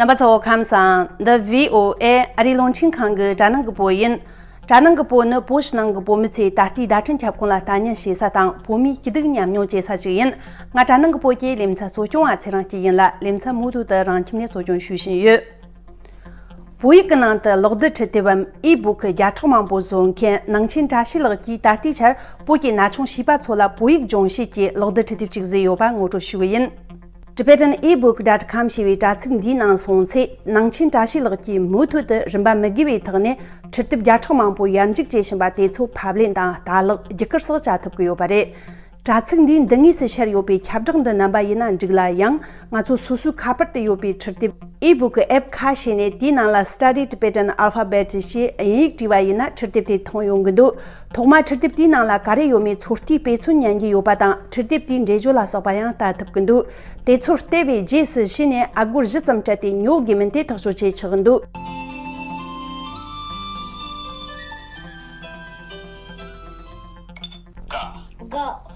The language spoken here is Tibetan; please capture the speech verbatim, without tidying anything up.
རྣམ་པ་ཚོ་ཁམས་བཟང་། འདི་བྷི་ཨོ་ཨེ་ཨ་རིའི་རླུང་འཕྲིན་ཁང་གི་དྲ་ནང་གི་བོད་ཡིན། དྲ་ནང་གི་བོད་ནི་བོད་ཕྱི་ནང་གི་བོད་མི་ཚོས་ད་ལྟའི་བརྡ་འཕྲིན་ཁྱབ་ཁོངས་ལ་ལྟ་ཉན་བྱེད་ས་དང་བོད་མིའི་སྐྱིད་སྡུག་མཉམ་མྱོང་བྱེད་ས་ཞིག་ཡིན། ང་དྲ་ནང་གི་བོད་ཀྱི་ལེ་ཚན་གཙོ་སྐྱོང་བ་ཚེ་རིང་སྐྱིད་ཡིན་ལ། ལེ་ཚན་མུ་མཐུད་དུ་རང་ཁྱིམ་ནས་གཙོ་སྐྱོང་ཞུ་བཞིན་ཡོད། བོད་ཡིག་གི་ནང་དུ་ཀློག་བསྡུར་འཕྲུལ་དེབ་བམ་ཨི་བུག་བརྒྱ་ཕྲག་མང་པོ་བཟོ་མཁན་ནང་ཆེན་བཀྲ་ཤིས་ལགས་ཀྱིས་ད་ལྟའི་ཆར་བོད་ཀྱི་ན་ཆུང་བྱིས་པ་ཚོ་ལ་བོད་ཡིག་སྦྱོང་བྱེད་ཀྱི་ཀློག་བསྡུར་འཕྲུལ་དེབ་ཅིག་བཟོས་ཡོད་པ་ངོ་སྤྲོད་ཞུ་གི་ཡིན། Tibetan ebook dot com ཞེས་པའི་དྲ་ཚིགས་འདིའི་ནང་སོང་ཚེ་ནང་ཆེན་བཀྲ་ཤིས་ལགས་ཀྱིས་མུ་མཐུད་དུ་རིན་པ་མི་དགོས་པའི་ཐོག་ནས་འཕྲུལ་དེབ་བརྒྱ་ཕྲག་མང་པོ་ཡར་འཇུག་བྱེད་བཞིན་པ་དེ་ཚོ་ཕབ་ལེན་དང་ལྟ་ཀློག་བརྒྱུད་སྐུར་སོགས་བྱ་ཐུབ་ཀྱི་ཡོད་པ་རེད། དྲ་ཚིགས་འདིའི་མདུན་ངོས་སུ་ཤར་ཡོད་པའི་ཁྱབ་བསྒྲགས་འདི་རྣམ་པ་ཡིན་ན་འགྲིག་ལ། ཡང་ང་ཚོ་སོ་སོའི་ཁ་པར་དུ་ཡོད་པའི་འཕྲུལ་དེབ་ebook app ཁ་ཕྱེ་ནས་དེའི་ནང་ལ་Study Tibetan Alphabet ཞེས་དབྱིན་ཡིག་བྲིས་པ་ཡིན་ན་འཕྲུལ་དེབ་དེ་མཐོང་ཡོང་གི་འདུག་ཐོག་མར་འཕྲུལ་དེབ་དེའི་ནང་ལ་ག་རེ་ཡོད་མེད་ཚོད་ལྟའི་དཔེ་མཚོན་ཉན་རྒྱུ་ཡོད་པ་དང་། འཕྲུལ་དེབ་དེའི་འགྲེལ་བརྗོད་ལ་སོགས་པ་ཡང་ལྟ་ཐུབ་ཀྱི་འདུག་དེ་ཚོ་བལྟས་པའི་རྗེས་སུ་གཞི་ནས་ཨ་སྒོར་བཞི་ཙམ་སྤྲད་དེ་ཉོ་དགོས་མིན་དེ་ཐག་གཅོད་བྱེད་ཆོག་གི་འདུག་ཀ